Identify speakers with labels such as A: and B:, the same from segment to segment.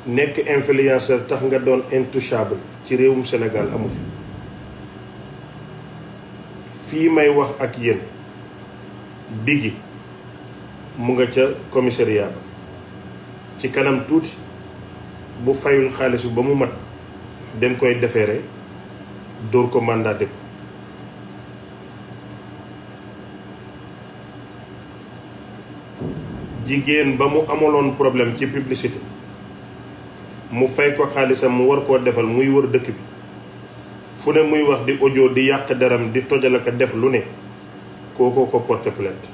A: nekk influenceur tax nga doon intouchable ci réewum Sénégal amu fi. fii may wax ak yéen Biggi mu nga ca commissariat ba ci kanam tuuti bu fayul xaalis bi ba mu mat dañ koy defeere dóor ko mandat dépôt. jigéen ba mu amaloon problème ci publicité mu fay ko xaalisam mu war koo defal muy wër dëkk bi fu ne muy wax di audio di yàq deram di tojal ak def lu ne kookoo ko porte plainte.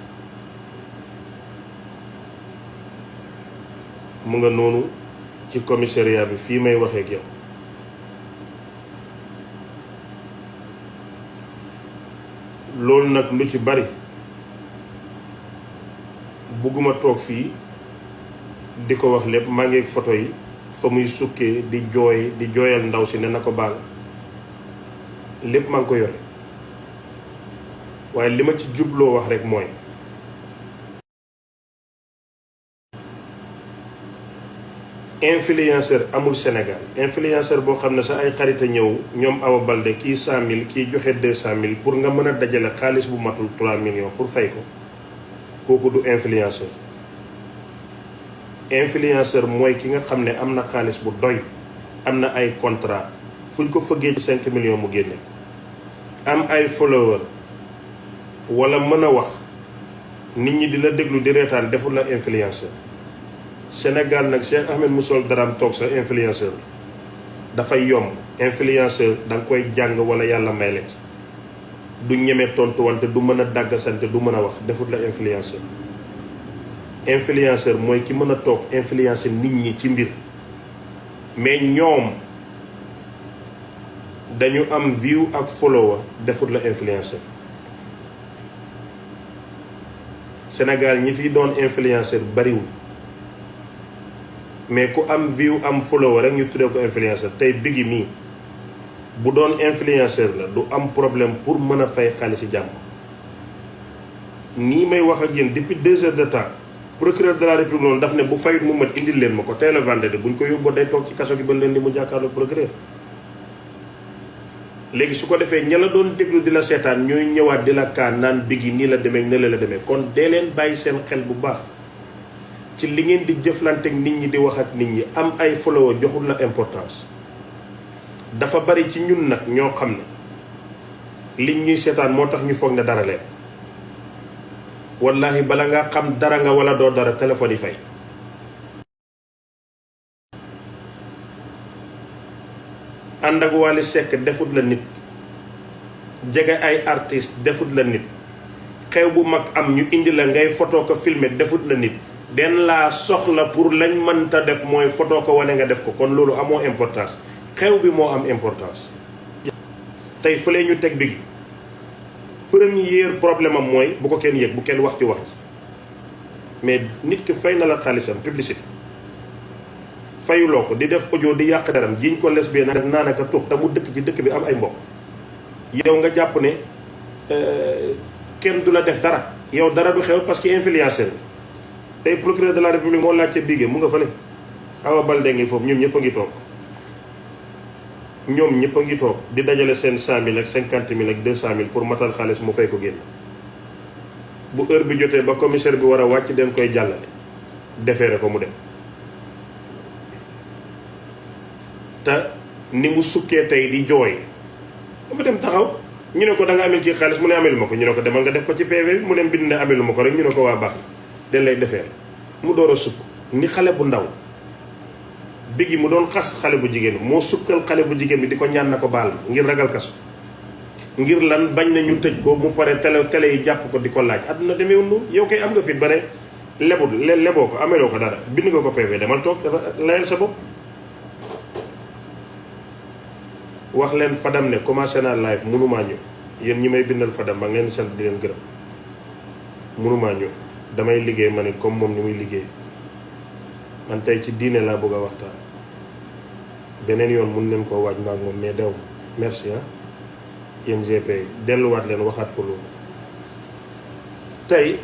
A: mu nga noonu ci commissariat bi fii may waxee ak yow. loolu nag lu ci bari bugguma toog fii di ko wax lépp maa ngi ak photo yi fa muy sukkee di jooyal ndaw si ne na ko baal lépp maa ngi ko yore waaye li ma ci jubloo wax rek mooy influenceur amul Sénégal. influenceur boo xam ne sax ay xarit a ñëw ñoom Awa Balde kii 100000 kii joxe 200000 pour nga mën a dajale xaalis bu matul 3 millions pour fay ko kooku du influenceur. influenceur mooy ki nga xam ne am na xaalis bu doy am na ay contrat fu ñu ko fëggee ci 5 millions mu génne am ay follower wala mën a wax nit ñi di la déglu di reetaan deful la influenceur. Sénégal nag Cheikh Ahmed Mousol Daram toog sa influenceur dafay yomb. influenceur da nga koy jàng wala yàlla may la ci du ñeme tontu wante du mën a dàggasante du mën a wax defut la influenceur. influenceur mooy ki mën a toog influencer nit ñi ci mbir mais ñoom dañu am view ak follower defut la influenceur. Sénégal ñi fi doon influenceur bariwul mais ku am view am follower rek ñu tuddee ko influenceur. tey Biggi mii bu doon influenceur la du am problème pour mën a fay xaalis jàmm. nii may wax ak yéen depuis 2 heures de temps procureur de la république noonu daf ne bu fayut mu mat indil leen ma ko tey la vendredi buñ ko yóbboo day toog ci kaso gi ba leen di mu jàkkaarloo procureur. léegi su ko defee ña la doon déglu di la seetaan ñooy ñëwaat di la kaan naan Biggi nii la demee ne la demee kon dee leen bàyyi seen xel bu baax ci li ngeen di jëflante ak nit ñi di wax ak nit ñi. am ay follower joxul la importance. dafa bari ci ñun nag ñoo xam ne liñ ñuy seetaan moo tax ñu foog ne dara leen wallahi bala nga xam dara nga wala doo dara téléphone yi fay. ànd ak Wally Seck defut la nit jege ay artiste defut la nit xew bu mag am ñu indi la ngay photo ko filmer defut la nit. den laa soxla pour lañ mënta def mooy photo ko wane nga def ko kon loolu amoo importance xew bi moo am importance. tey fële ñu teg Biggi premier problème am mooy bu ko kenn yëg bu kenn wax ci wax ji mais nit ki fay na la xaalisam publicité fayuloo ko di def audio di yàq daram jiñ ko lesbienne def naanaka tux te mu dëkk ci dëkk bi am ay mbokk yow nga jàpp ne kenn du la def dara yow dara du xew parce que influenceur tey procureur de la république moo laajte Biggi mu nga fële Awa Balde ngi foofu ñoom ñëpp a ngi toog di dajale seen 100000 ak 50000 ak 200000 pour matal xaalis mu fay ko génn bu heure bi jotee ba commissaire bi war a wàcc den koy jàllale defeere ko mu dem. te ni mu sukkee tey di jooy dafa dem taxaw ñu ne ko da nga amel kii xaalis mu ne amelu ma ko ñu ne ko demal nga def ko ci PV bi mu dem bind ne amelu ma ko rek ñu ne ko waa baax den lay defeere mu door a sukk ni xale bu ndaw. Biggi mu doon xas xale bu jigéen moo sukkal xale bu jigéen bi di ko ñaan na ko baal ngir ragal kaso ngir lan bañ na ñu tëj ko mu pare télé yi jàpp ko di ko laaj àdduna demeewul noonu yow kay am nga fit ba ne leboo ko ameloo ko dara bind nga ko PV demal toog dafa layal sa bopp. wax leen Fadam ne commencé naa live mënumaa ñëw yéen ñi may bindal Fadam ba ngeen sant di leen gërëm mënumaa ñëw damay liggéey ma ne comme moom ni muy liggéey man tey ci diine laa bëgg a waxtaan beneen yoon mun leen koo waaj maag moom mais dew merci yéen GP delluwaat leen waxaat ko loolu. tey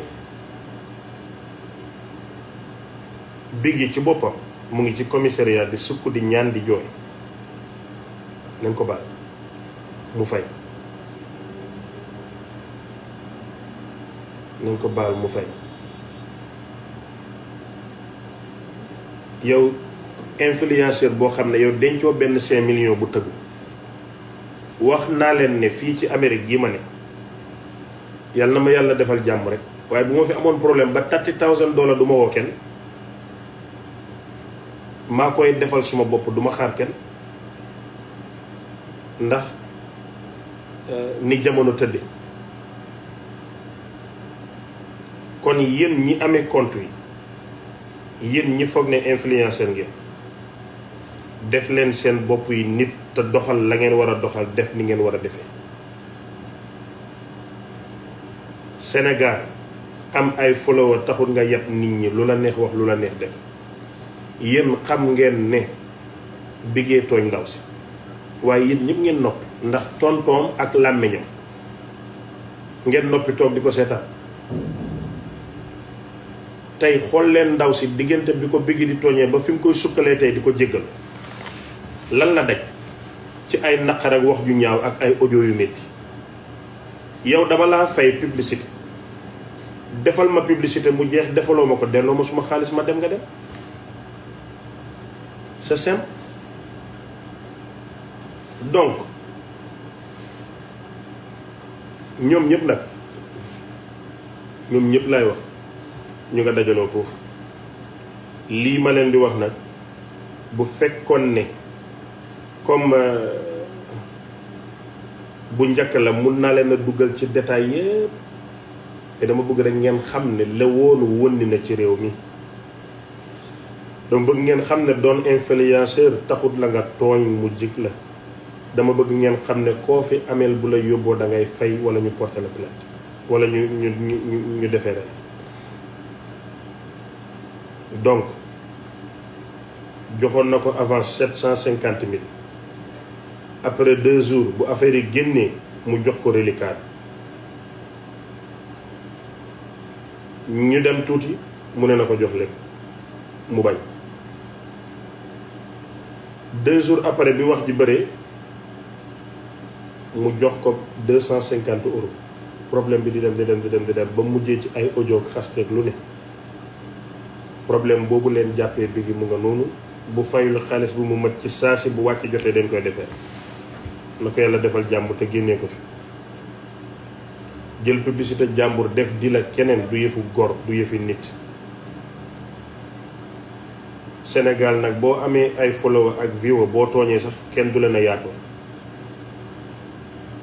A: Biggi ci boppam mu ngi ci commissariat di sukk di ñaan di jooy nañ ko baal mu fay nañ ko baal mu fay yow influenceur boo xam ne yow dencoo benn 5 millions bu tëggu wax naa leen ne fii ci Amérique gii ma ne yàlla na ma yàlla defal jàmm rek waaye bu ma fi amoon problème ba $30,000 du ma woo kenn maa koy defal suma bopp du ma xaar kenn ndax ni jamono tëdde kon yéen ñi amee compte yi yéen ñi foog ne influenceur ngeen def leen seen bopp yi nit te doxal la ngeen war a doxal def ni ngeen war a defee Sénégal am ay follower taxul nga yab nit ñi lu la neex wax lu la neex def yéen xam ngeen ne biggee tooñ ndaw si waaye yéen ñëpp ngeen noppi ndax tontoom ak làmmiñam ngeen noppi toog di ko seetaan tey xool leen ndaw si diggante bi ko biggi di tooñee ba fi mu koy sukkalee tey di ko jéggal lan la daj ci ay naqar ak wax ju ñaaw ak ay audio yu métti yow dama laa fay publicité defal ma publicité mu jeex defaloo ma ko delloo ma suma xaalis ma dem nga dem c'est simple donc ñoom ñëpp nag ñoom ñëpp laay wax ñu nga dajaloo foofu lii ma leen di wax nag bu fekkoon ne comme bu njëkk la mun naa leen a duggal ci détail yépp te dama bëgg rek ngeen xam ne la woonu wëndi na ci réew mi dama bëgg ngeen xam ne doon influenceur taxut la nga tooñ mu jig la dama bëgg ngeen xam ne koo fi ameel bu la yóbboo da ngay fay wala ñu porter la plainte wala ñu defee rek donc joxoon na ko avant 750 000 après 2 jours bu affaire yi génnee mu jox ko reliquat ñu dem tuuti mu ne na ko jox lépp mu bañ 2 jours après bi wax ji bëree mu jox ko 250 euros problème bi di dem ba mujjee ci ay audio xasteeg lu ne problème boobu leen jàppee bi gi mu nga noonu bu fayul xaalis bu mu mat ci saa si bu wàcc jotee dañ koy defee na ko yàlla defal jàmm te génnee ko fi jël publicité jàmbur def di la keneen du yëfu gor du yëfi nit Sénégal nag boo amee ay follower ak viewer boo tooñee sax kenn du leen a yaatoo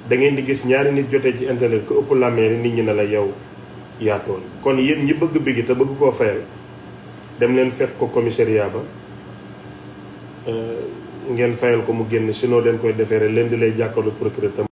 A: da ngeen di gis ñaari nit jotee ci internet ko ëpp lameeri nit ñi ne la yow yaatoon kon yéen ñi bëgg bigi te bëgg koo fayal dem leen fekk ko commissariat ba ngeen fayal ko mu génn sinon den koy defeere leen di lay jàkkaarloo procureur